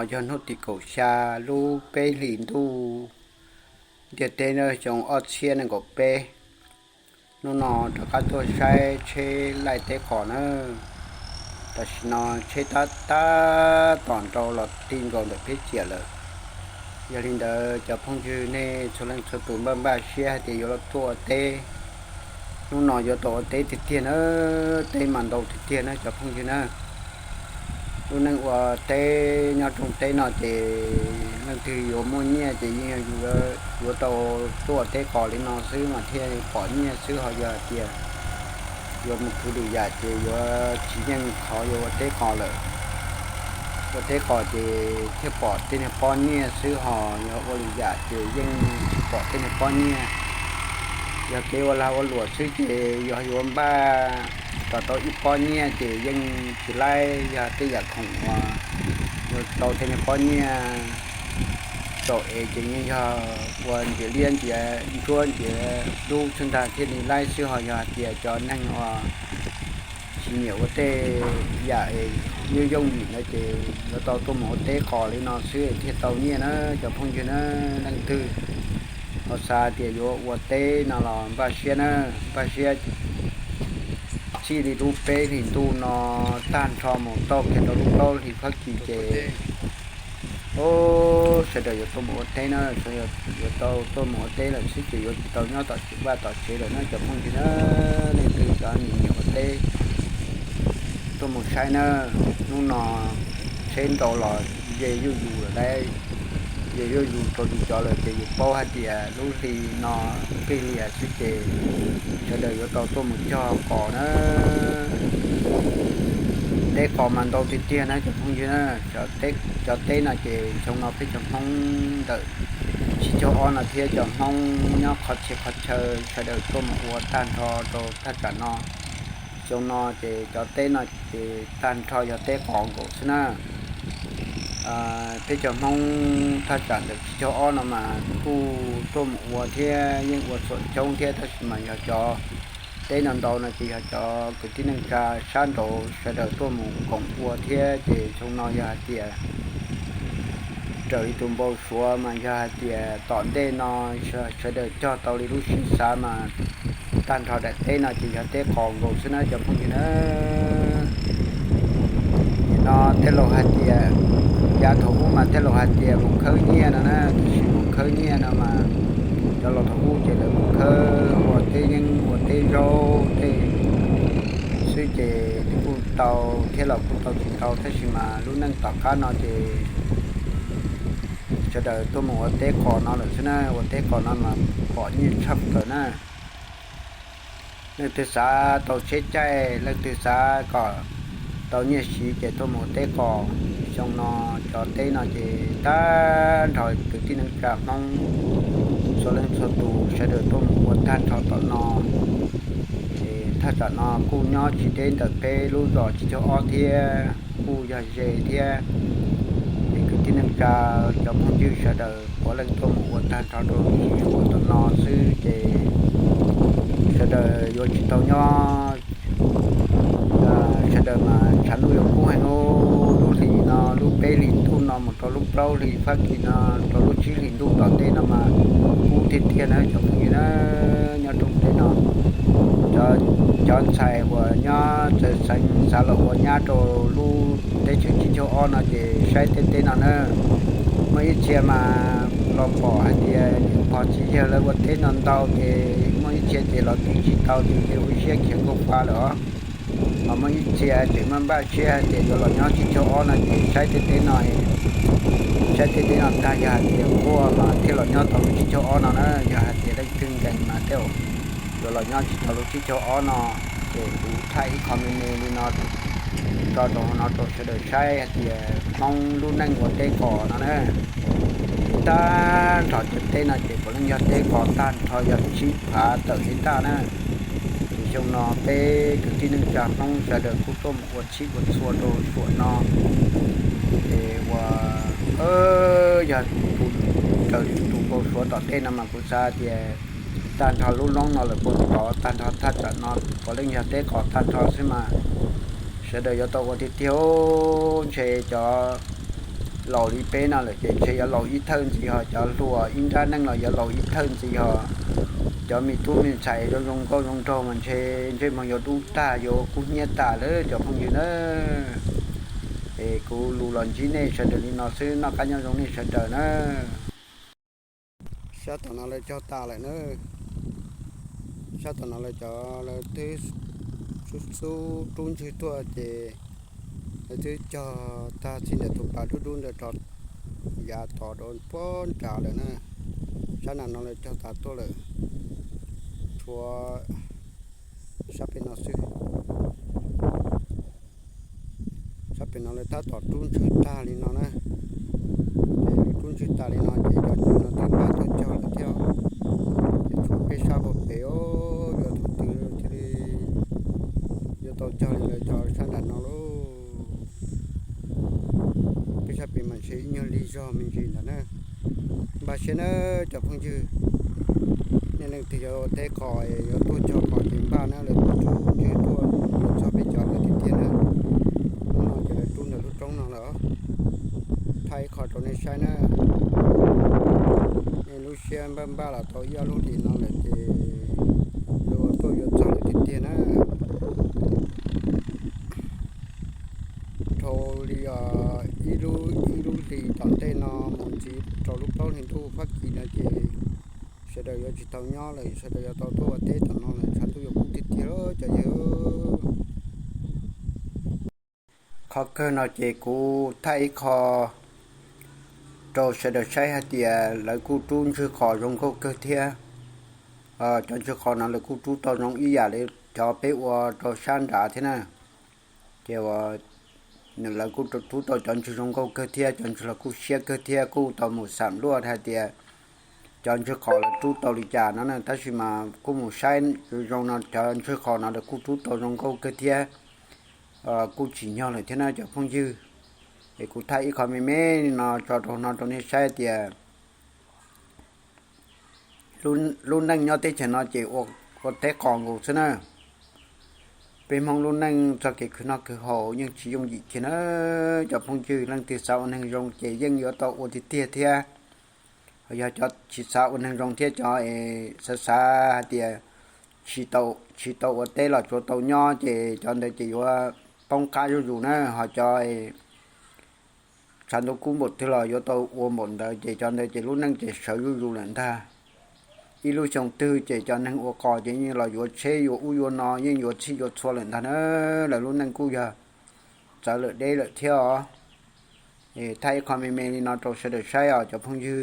Yog hnub tim kaum xya lub peb hlis ntuj ntiaj teb xyoo ob txhiab nees nkaum peb. Hnub no rov qab tuaj saib tsheb laij teb qos na. Tam sim no tsheb tab tab tom nrau los ti nkaus ntawm peb ciam lawm. Yog li ntawd cov phooj ywg nej txhua leej txhua tus npaj npaj siab hais tias yuav los tuaj ua teb. Hnub no yuav tau ua teb tiag tiag na, teb mas ntau tiag tiag na cov phooj ywg na. Lub neej ua teb nyob rooj teb no ces leej twg yuav muaj nyiaj ces yeej yog yuav tau tuaj ua teb qos li no xwb mas thiaj pom nyiaj xwb, ho yog hais tias yuav mus khwv lwm yam ces yuav tsis yeej qhov yuav ua teb qos lawm. Ua teb qos ces thiaj pom tej niag pob nyiaj xwb, ho yog ua lwm yam ces yeej tsis pom tej niag pob nyiaj. Yog kev ua lag ua luam xwb ces yog yuav npaj kom tau ib pob nyiaj ces yeej tsis laib, yog tej yam khoom uas yuav tau tej niag pob nyiaj txaus es ces yeej yog ua ntxias liab ntxias ntsuab ntxias dub xwb ntag thiaj li laib xwb, ho yog hais tias cov neeg uas tsis nyiam ua tej yam es yooj yooj yim no ces yuav tau tuaj mus ua teb qos li no xwb thiaj tau nyiaj na cov phooj ywg na. Leej twg ho xav tias yuav ua teb no los npaj siab na, npaj siab txij li lub peb hlis ntuj no tag nrho mus tau kiag rau lub plaub hlis Fab Kis ces sawv daws yuav tuaj mus ua teb na, yuav tau tuaj mus ua teb lawm xwb ces yuav tsis tau nyob tom tsev vaj tom tsev lawm na cov phooj ywg na. Leej twg cov nyiam nyiam ua teb tuaj mus saib na. Hnub no tsheb nrau los ze zuj zus lawm lauj, ze zuj zus rau li cov lawm ces yus paub hais tias lub hli no pib lias xwb ces sawv daws yuav tau tuaj mus cog qos na. Teb qos mas ntau tiag tiag na cov phooj ywg na. Cov teb no ces xyoo no peb cov Hmoob ntawm tsib caug ob no thiab cov Hmoob nyob qhov txhia qhov chaw sawv daws tuaj mus ua tag nrho rau thaj tsam no. Xyoo no ces cov teb no ces tag nrho yog teb qos nkaus xwb na. Peb cov Hmoob thaj tsam ntawm tsib caug ob no mas kuj tuaj mus ua thiab yeej ua txhuam coob thiab tab sis mas yog cov teb no ntau no ces yog cov kwv tij neej tsa sab nraud sawv daws tuaj mus koom ua thiab ces xyoo no yog hais tias raws li tus npau suav mas yog hais tias tom ntej no sawv daws cog tau li lub siab xav mas tag nrho daim teb no ces yog teb qos nkaus xwb na cov phooj ywg na. Nim no tej laus hais tias, yav thaum ub mas tej laus hais tias mus khawb nyiaj no na, tiam sis mus khawb nyiaj no mas cov laus thaum ub ces lawv mus khawb ua teb yeeb ua teb zaub tej xwb ces nws kuj tau thiab los kuj tau tsis ntau tab sis mas lub neej tom qab no ces sawv daws tuaj mus ua teb qos no lawm xwb na, ua teb qos no mas pom nyiaj tshaj plaws na. Leej twg xav tau tsheb caij, leej twg xav kom tau nyiaj siv ces tuaj mus ua teb qos. Xyoo no cov teb no ces tag nrho kwv tij neej tsa Hmoob txhua leej txhua tus sawv daws tuaj mus ua tag nrho tom no. Ces thaj tsam no kuj nyob tsis deb ntawm peb lub zos tsib caug ob thiab kuj yog ze thiab. Ces kwv tij neej tsa cov phooj ywg sawv daws puav leej tuaj mus ua tag nrho rau lub zos tom no xwb ces sawv daws yuav tsis tau nyob, sawv daws mas tshav ntuj yuav kub heev. Lub hlis no lub peb hlis ntuj no mus rau lub plaub hlis Fab Kis no rau lub tsib hlis ntuj tom ntej no mas kub tiag tiag na cov phooj ywg na. Nyob rau teb no cov ntxhais uas nyob txawv xeev xav los ua nyab rau lub teb chaws tsib caug ob no ces saib tej teb no na. Muaj ib txhia mas los pom hais tias niam pog txiv yawg lawv ua teb no ntau ces muaj ib txhia ces los twb tsis tau ces ua siab khiav nkauj fa lawm os. Ho muaj ib txhia tseem npaj npaj siab hais tias yuav los nyob tsib caug ob no ces saib tej teb no, saib tej teb no tag yog hais tias quaj mas thiaj los nyob tau lub tsib caug ob no na. Yog hais tias leej twg nkees mas tej zaum yuav los nyob tsis tau lub tsib caug ob no. Ces kuv thaij ib qho me me li no tso rau hauv no rau sawv daws saib hais tias Hmoob lub neej ua teb qos no na. Ces tag nrho cov teb no ces puav leej yog teb qos tag nrho yog tsib phav tawm li ntaj na. Ces xyoo no peb kwv tij neej tsa Hmoob sawv daws kuj tuaj mus ua txhij ua txhua rau suam no. Ces uas yog raws li tus npau suav tom ntej no mas kuv xav tias tag nrho lub loob no lawm puag tod tag nrho thaj tsam no puav leej yog teb qos tag nrho xwb mas sawv daws yuav tau ua tiag tiag. Ntshe cov Laus li peb no lawm ces ntshe yuav laus ib thawj ntxiv, ho cov hluas ib nrab neej los yuav laus ib thawj ntxiv, ho cov me tub me ntxhais zoo zoo nkauj zoo nraug mas ntshe ntsej muag yuav dub tag yuav kub hnyiab tas lawm cov phooj ywg na. Es kuv lus los ntsib nej sawv daws li no xwb, noj qab nyob zoo nej sawv daws na. Sab tom no lawv cog tas lawm na. Sab tom no lawv cov lawv twb xub xub rub ntswg tuaj ces lawv twb cog tag txij ntawm tus pas dub dub ntawd rov yav tod rau puag nrad lawm na. Sab nram no lawv cog tas tuaj lawm, tshuav sab pem no xwb. Sab pem no lawv tab tom rub ntswg tag li no na. Ces lawv rub ntswg tas li no ces cov ntswg no twb npaj tuaj cog lawm thiab. Ces tshuav peb sab puag pem os, yuav thaum twg thiaj li yuav tau cog li lawv cov sab nram no lauj. Peb sab pem mas ntshe ib nyuag lig zog me ntsis ntawd na. Npaj siab na cov phooj ywg, nej leej twg yuav teb qos yuav tuaj cog qos ces npaj na, lawv rub ntswg tuaj txog peb cov lawm tiag tiag na. Hnub no ces lawv rub ntawm lub roob no lawm. Thaij ib qho rau nej saib na. Nej lub siab npaj npaj los tau ib ob lub hlis no lawm ces lawv ua tuaj yuav txog lawm tiag tiag na. Dhau li ib lub ib lub hlis tom ntej no mus ntxiv rau lub plaub hlis ntuj Fab Kis no ces sawv daws yuav tsis tau nyob lawm, sawv daws yuav tau tuaj ua teb tom no lawm, tshav ntuj yuav kub tiag tiag cov yawg. Qhov kawg no ces kuv thaij ib qho rau sawv daws saib hais tias lawv kuj rub ntswg qos zoo nkauj kawg thiab. Cov ntswg qos no lawv kuj rub tau zoo ib yam li cov peb ua rau sab nrad thiab na. Ces lawv kuj rub tau cov ntswg zoo nkauj kawg thiab, cov ntswg los kuj siab kawg thiab, kuj tau mus xam luaj hais tias cov ntswg qos lawv rub tau li cas no na, tab sis mas kuj mus saib zoo zoo no cov ntswg qos no lawv kuj rub tau zoo nkauj kawg thiab, kuj tsim nyog lawm thiab na cov phooj ywg. Es kuv thaij ib qho me me li no tso rau no rau nej saib tias lub neej nyob teb chaws no ces ua teb qos nkaus xwb na. Peb Hmoob lub neej txoj kev khwv noj khwv haus yeej tsis yooj yim kiag na. Cov phooj ywg leej twg xav ua neeg zoo ces yeej yuav tau ua tiag tiag thiab. Yog cov tsis xav ua neeg zoo thiab cov es xav xav hais tias tsis tau ua teb los tsuav tau nyob ces cov ntawd ces yuav poob qab zuj zus na. Ho cov tshav ntuj kub npaum twg los yuav tau ua npaum ntawd ces cov ntawd ces lub neej ces sawv zuj zus lawm ntag. Ib lub xyoo twg ces cov neeg ua qos ces yeej los yuav tsheb yuav ub yuav no, yeej yuav txhij yuav txhua lawm ntag na. Lawv lub neej kuj yog txawv lawm deb lawm thiab os. Thaij ib qho me me li no rau sawv daws saib os cov phooj ywg.